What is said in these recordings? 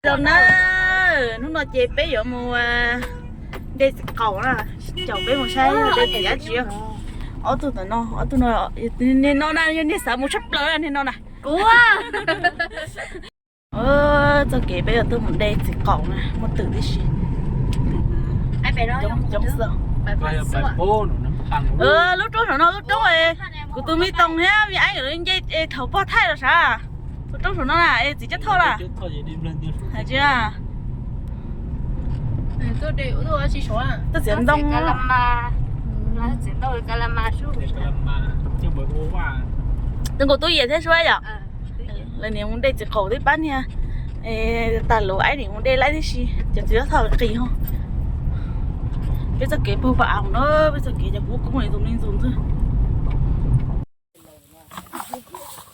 Zoo na, hnub no ces peb yuav mus de txiv qaum na, caum peb mus saib de txiv dab tsi. Ob tug tom no, ob tug no, niag no na yog niag xav mus tshaj plaws na, niag no na. Txoj kev peb yuav tuaj mus de txiv qaum na, muaj twm tib si. Lub roob saum no lub roob, kuv tus me toog thiab me eeb nkawd nce thaum pog thaij los sav. Tus roob saum no na es txiv cov thoj na. Hais tsis, tuaj txiav ntoo. Tus nkaus tub yam thiab suab yom. Lawv niam mus de txiv qaum twb pab niag tag lus aib niam mus de laib tib si, cov txiv cov thoj qis ho. Peb txoj kev puag pas av no, peb txoj kev cov kuv koob tus me ntxuag ntxwg.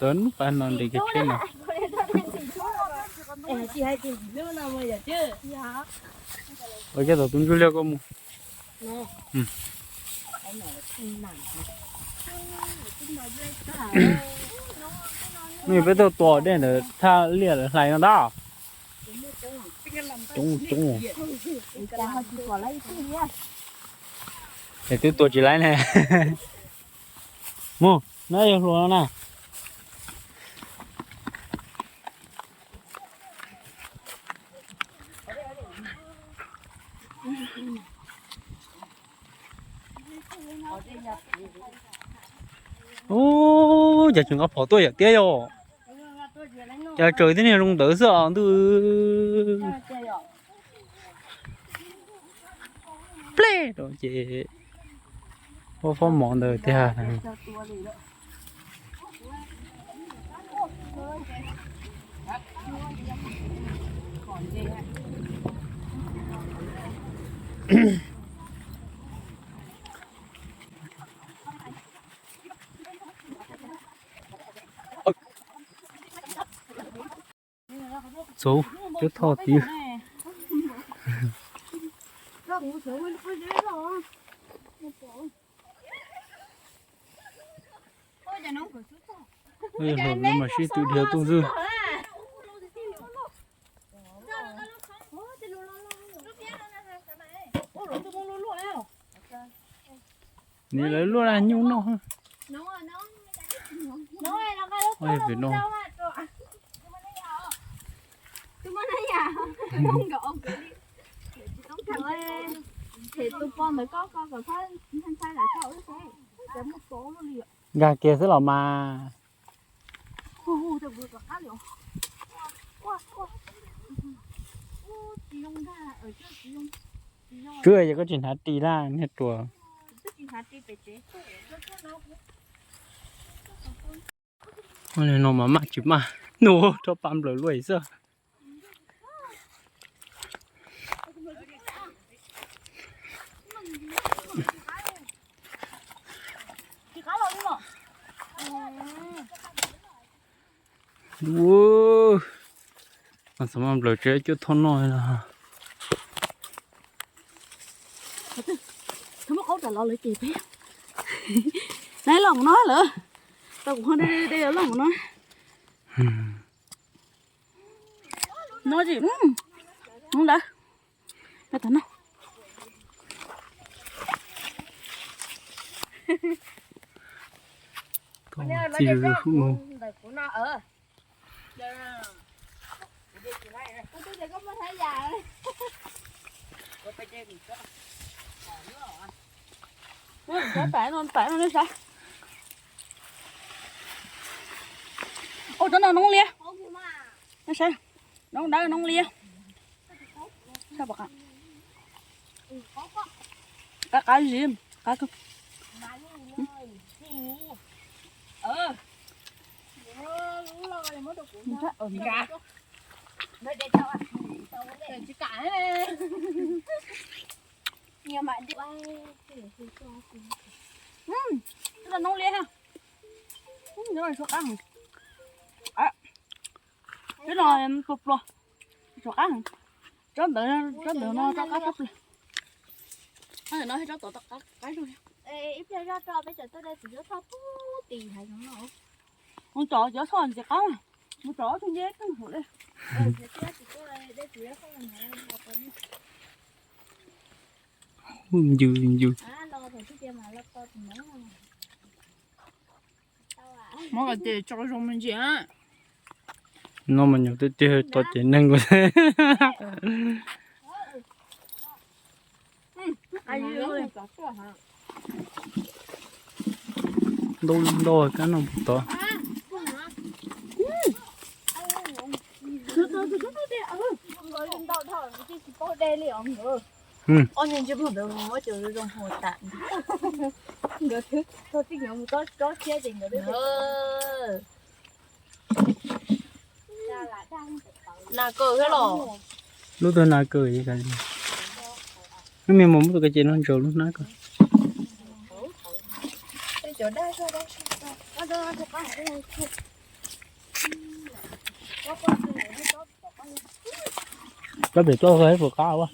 Txawv nub pas no nres kiag tsheb no. Ua coj tom tus ntsuj liaj koj mus. Nws peb tuaj tua dej ntawd thaj liaj lawv hlais no ntag. Coob coob. Es twb tua tsis laib ne. Mus, no yog hluas no na. Ub, cas tseem nqa phom tuaj yam tiab yom. Cas tsaws tib niag zoo ntawd xwb os ntuj. Pleb rau ces fob fob mov ntawd tiag. Txaus, cov thoj tid. Hluas no mas sib tw dhia tuaj xwb. Nim lawv luaj nyuj noj. Pem no. Nkag kiag xwb los mas. Tswb, yog koj tsis hnav ris laj niag ruas. No mas maj tsis maj, nus rau pa nplawm luaj xwb. Ua, xav mas nplawm tsev cuab thoj noj li. Muab qaub ram los lawv ces peb, na, los mus no lawm. Tau kuv ho de de los mus no. No tsis, no lawm. Peb tau no. Txi zuj zus. Pais no, pais no nej saib. Ua rau no noob liab. Nej saib, noob dawb noob liab. Qab qab zim, qab kawg. Noob liab ha. Tsob no pluas pluas. Tsob qab, tsob ntawd, tsob ntawd no tsob qab tshaj plaws. Tsob ntawm no thiab tsob tod qab zog. Mus tsom cov thoj ntxiv qab, mus tsom ob tug nce kawg hauv li. Ncws ncws. Muab kom ces tso zoo me ntsis. No mas nyuam twb tiag to ces neeg nkaus. Ntau ntau kab no puas tod. Nas kaw thiab los? Lub twg nas kaw? Lub me mos muab tus ka ces no ntsaws lub hnab ko. Cov pem tuaj puas qab ua?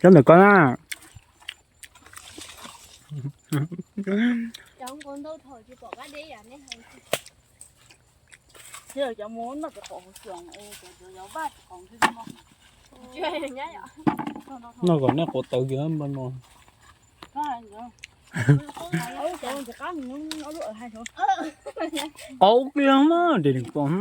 Cov ntawm ko na. Noj kom nej quav tawv kiag no. Qaub kiag mas de nws pom.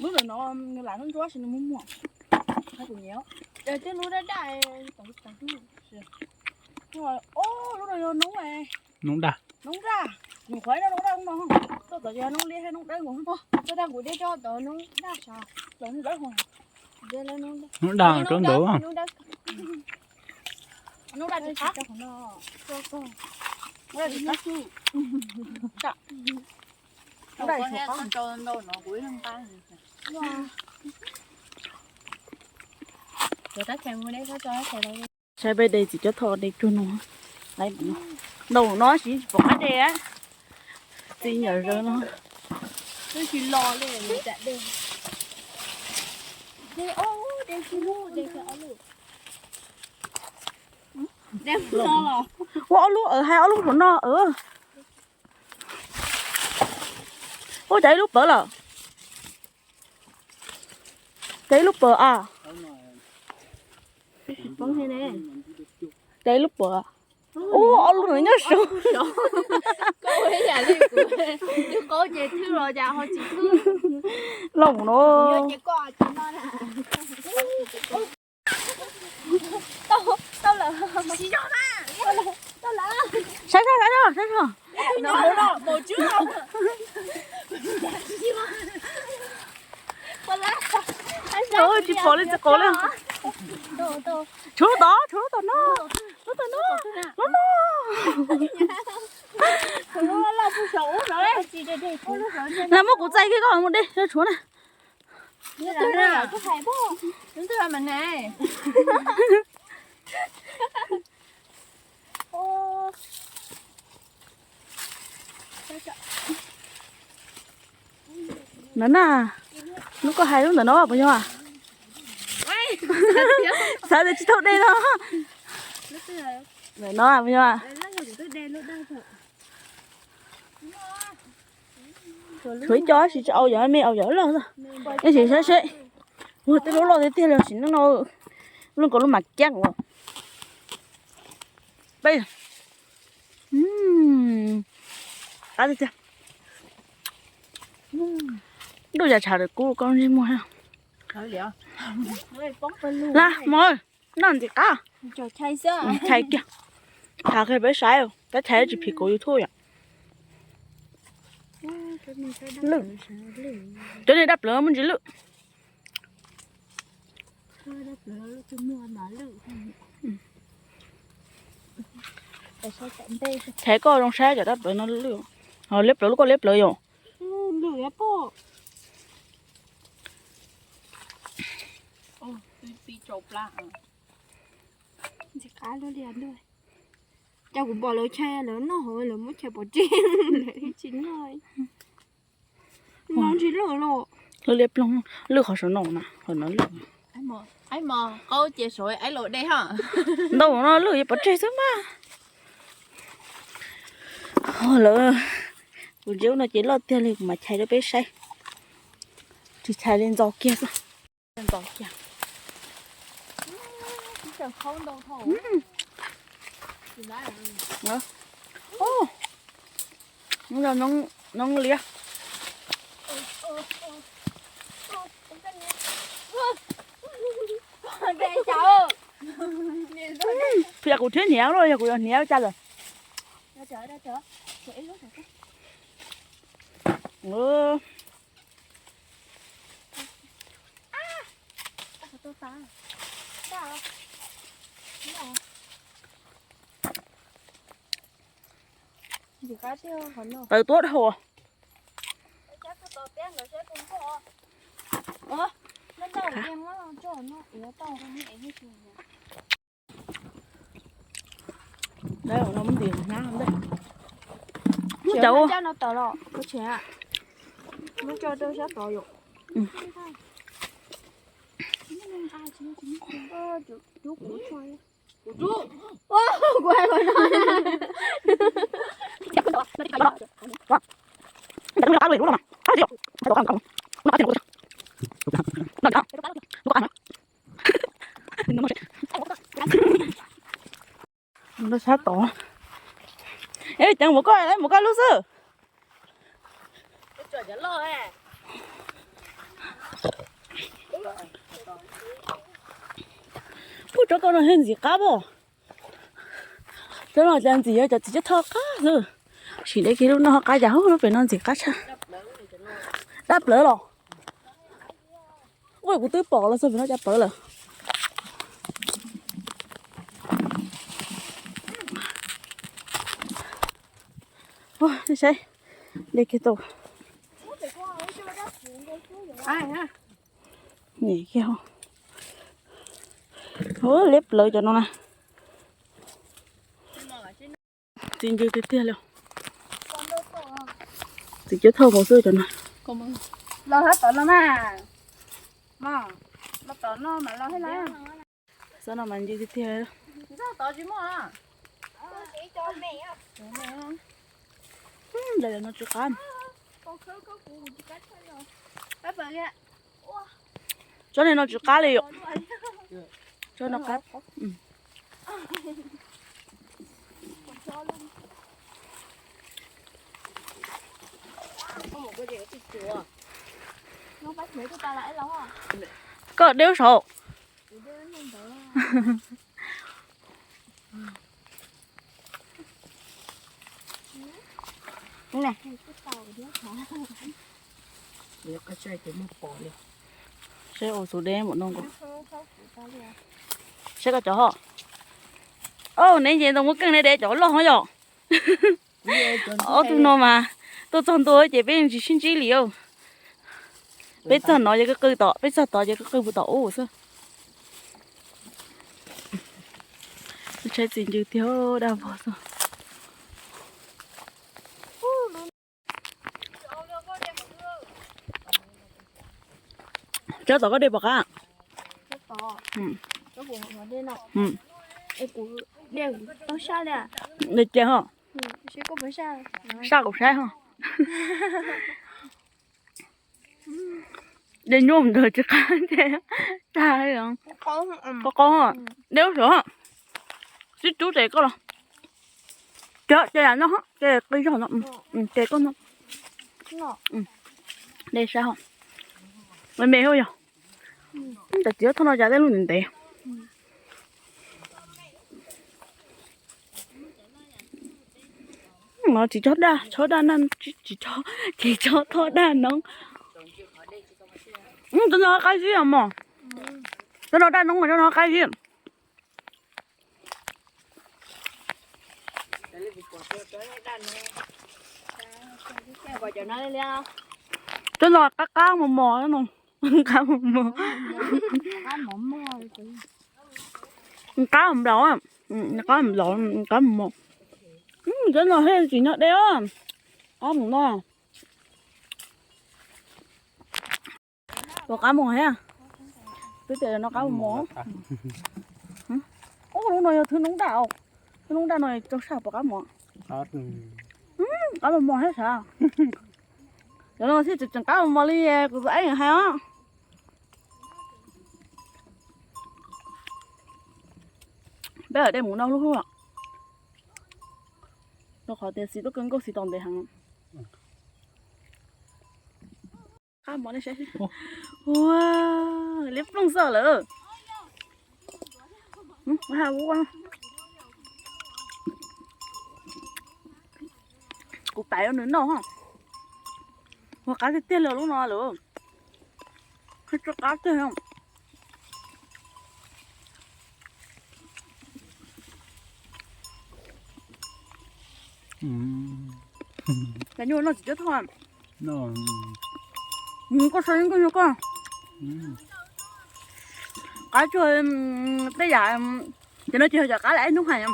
Lub ntawm no nws lam ntsuab ntsuab sis nws muag muag. Tej lub daj daj, lub no yog noob, noob daj. Nyuam qhuav ib rau noob daj no, tuaj tom yog noob liab thiab noob dawb nkaus. Tuaj tag kuv dej coj tau noob daj sav, noob dawb. Noob daj rau ntawd. Saib peb de txiv cob thoj de cuag no. Ntau no tsis pom qab de. Txiv nyuam zaws no. Ua ob lub, hais ob lub hauv no. Ua cas ib lub pawv lawm? Cas ib lub pawv a? Cas ib lub pawv? Ua ob lub no nyob saud. Loj mus no. Saib saib saib saib. Tsis pom li txiv qaub li. Tshuav lub tod, tshuav lub tom no. Lub tom no, lub no. Na muab kuv txais kiag koj mus de tshuav na. Ntawm na, lub koj hais lub ntawm no puas yog? Xav tias tsis tau de no. Ntawm no puas yog? Tshuav ib co tab sis tsis au yog me, au yog loj. Tab sis saib seb, ua tej lub loj tiag tiag li sim neej no, lub nkaus lub mas kiab ua. Peb, qab tiag tiag. Ntuj, yav tshav lawm kub koj ntsej muag. Laj mog, noj ntxim qab. Chais kiag, thov qhia peb saib, tab chais tsis phim kuv YouTube yom. Lwj, cov niag dab plawv muaj ntsis lwj. Thaiv koj zoo saib cov dab plawv no lwj, liab plawv lub koj liab plawv yom. Cas kuv pom lawv chais lawv noj hauv lawv muab chais pov tseg lawv tsis noj. No ntsis lwj los. Lwj liab ploog, lwj qhov saum no na, qhov no lwj. Aib mos qaub ces sav aib laus dej ho. Ntau no lwj yuav pov tseg xwb mas. Lawv, kuv ntsia ub no ces loj tiag li, kuv mam chais rau peb saib. Tsis chais li ntxo kiag xwb. Ntxo kiag. Noob liab. Yog kuv thiab hniav los yog kuv yuav hniav cas lawm. Tawv tuab dhau. Cov no tawm los, muab tso rau sab tod yom. Sab tod. Es ceev mus koj, mus koj lub xwb. Ub, tsob koj no yog ntxim qab pob. Cov no cas ntxim yog cov txiv cuab thoj qab xwb. Sim deb kiag lub no ho qab cas, lub pem no ntxim qab tshaj. Dab plawv los. Ua kuv twb pom los txog pem no cas plawv lawm. Nej saib, de kiag tau. Nim kiag, liab plawv cov no na. Txiv ncw tiag tiag li. Txiv cuab thoj nkaus xwb cov no. Los sab tom no na. Los tom no mas los thiab lawm. Sab no mas ncw tiag tiag. Ntawm no tsis qab. Tsob niag no tsis qab li yom. Tsob no qab. Koj deb ub saud. Saib ua xu deb npaum no nkaus. Saib koj cov ho. Au, neb nce ntoo muab keej neb de cov loj ho yom. Ob tug no mas tuaj txog ntua ces peb tsis sib ntsib li. Peb txog no ces qw qw tom, peb txog tod ces qw qw puag tom ub xwb. Saib txiv ncw tiag dab vog xwb. Tsob tod koj de puas qab? De cia ho. Saj kuv saib ho. De nyuaj ntawd tsis qab ces tag. Qaub qaub, de lub saum. Sib rub ces koj los. Ces yam no, ces qi zog no, ces koj no. De sab ho. Me me yog. Cov txiv cuab thoj no cas tej lub ntev ntev. No txiv cuab daj, cuab daj na, txiv cuab thoj daj no. Tsob no qab zib os mog. Tsob no daj noob mas tsob no qab zib. Tsob no qab qab mos mos no. Qab mos mos. Qab nplaum, qab nplaum, qab mos mos. Tsob no thiaj tsis nyob deb os. Qab mus no. Puas qab mus thiab? Twb tias no qab mos mos. Ub, lub no yog thwb noob daj, thwb noob daj no rau saj puas qab mos. Qab mos mos thiab sav. Cov no thiaj tseem qab mos mos li kuv tus aib hais os. Peb dej mus noj lub hlub, rau qhov tias xis tuaj kawg nkaus, xis tos ntev heev. Qab mos ne, saib, ua liab ploog xwb lawm. Kuv pais rau nws noj, ua qab tiag tiag li lub no lawm. Qab tiag. Nyuj noj tsis cab thoj. Koj so yeej koj nyuj koj. Qab tsuag tej yam, ces no tsis yog cov qab li aib hnub hais,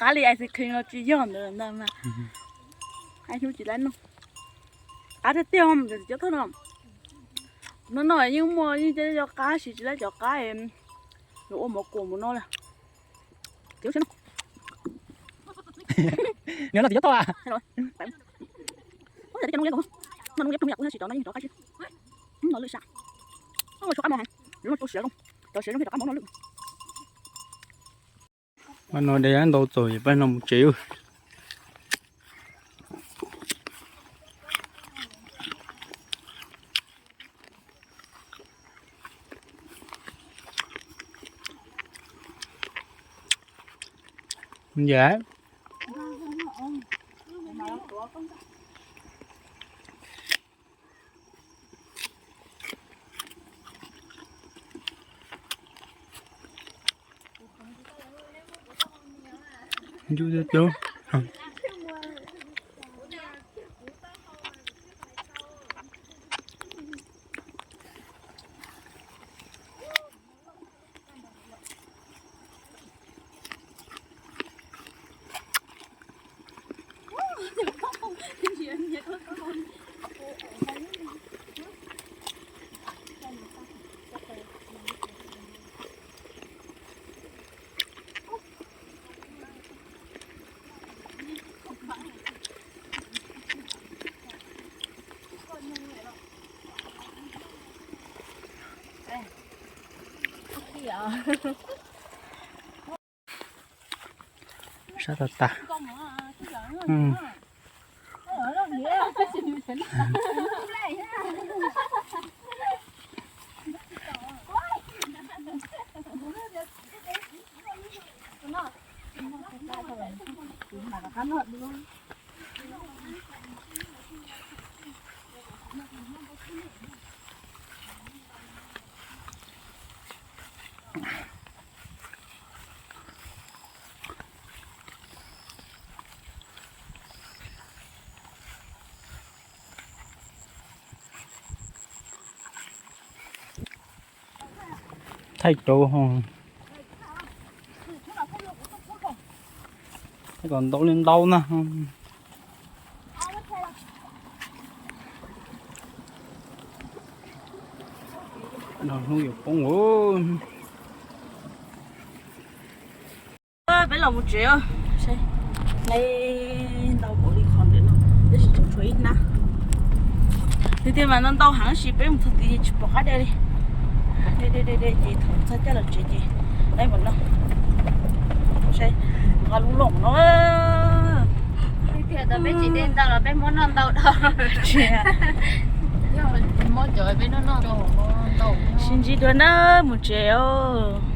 qab li ice cream no tsis yog ntawd ntag mas. Aib hnub tsis laib noj. Qab tiag tiag, tsis cab thoj no. No no yeej muaj yeej cov qab, sis tsis laib cov qab lus ua mov kuam mus no lawm. Nws no tsis cab thoj a. No lwm sab, no qab mos heev, lub no rau siav zoo, cov siav zoo thiaj rov qab mov no lwm. Mas no de ntau txaus es peb no mus tsev. Yam. Sab tag tag. Thaij rau ho kom ntau li ntau na. Hnub yuav poob. Peb los mus tsev, ntau npaum li qhov ntawm no, tab sis tseem tshuav ib hnab. Tiag tiag mas ntau ntau heev sis peb mus txog tid tsis pom qab de li. De de de de ces thaum txog caij los tsev ces laib mus noj. Saib, nqa lub loom no. Peb tsis de ntau los peb muab noj ntau dhau. Sib ntsib dua na, mus tsev os.